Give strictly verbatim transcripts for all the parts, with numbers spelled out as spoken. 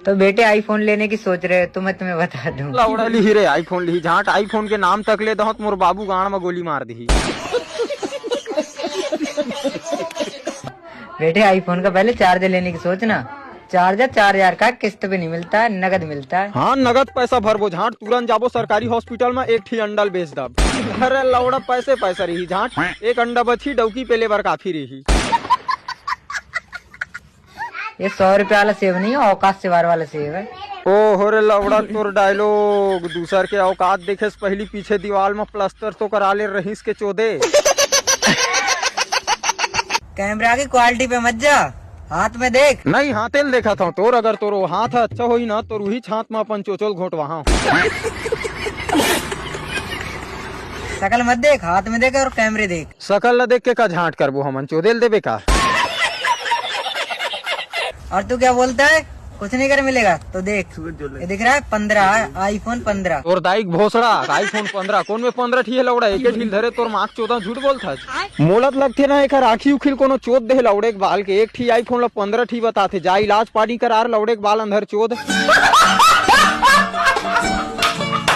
तो बेटे, आईफोन लेने की सोच रहे हो तो मैं तुम्हें बता दूं। लौड़ा लिही रे, आईफोन लिही झांट। आईफोन के नाम तक ले दहत मोर बाबू गांड में गोली मार दिही। बेटे, आईफोन का पहले चार्जर लेने की सोच ना। चार्जर चार हजार का, किस्त पे नहीं मिलता है, नगद मिलता है। हाँ, नगद पैसा भरबो झांट, तुरंत जाबो सरकारी हॉस्पिटल में, एक ठी अंडा ल बेच दब। अरे लौड़ा, पैसे पैसा रही झांट, एक अंडा बची, डौकी पेले बर काफी रही। ये सौ रुपया वाला सेव नहीं है, औकात से बाहर वाला सेव है। ओ हो रे लौड़ा, तोर डायलॉग, दूसर के औकात देखे से पहली पीछे दीवाल में प्लास्टर तो करा ले रहीस के चोदे। कैमरा की क्वालिटी पे मत जा, हाथ में देख। नहीं, हाथे ल देखत हूँ तोर, अगर तोर वो हाथ अच्छा होई ना, तोर उही हाथ में अपन चोचोल घोंटवाहा। शकल मत देख, हाथ में देख और कैमरे देख। शकल ला देख के का झांट करबो हमन, चोदे ल देबे का? और तू क्या बोलता है? कुछ नहीं कर मिलेगा तो देख, ये दिख रहा है पंद्रह, आईफोन पंद्रह। तोर दाई के भोसड़ा, आईफोन पंद्रह, कौन में पंद्रह ठी हे लौड़ा, एक ठी ल धरे तोर माँ के चोदा, झूठ बोलत हस। मोला त लगथे ना एकर आँखी उखी ल कोनो चोद दे हे लौड़े के बाल के, एक ठी आईफोन ला पंद्रह ठी बताथे, जा इलाज पानी करा रे लौड़े के बाल अंधर चोद।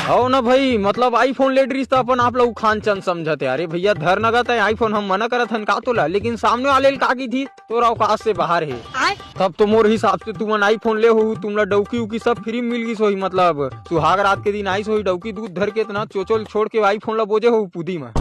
हो ना भाई, मतलब आईफोन ले डरिस त अपन आप ला उखान चंद समझत हे। अरे भैया, धर नगद हे आईफोन, हम मना करत हन का तोला, लेकिन सामने वाले ल का की थी, तोर औकात से बाहर हे। तब तो मोर हिसाब से तुमन आईफोन ले होहू, तुमला डौकी उकी सब फ्री मिल गिस होही, मतलब सुहाग रात के दिन आइस होही डौकी दूध धर के, इतना चोचोल छोड़ के आईफोन ला बोजे होहू पुदी में।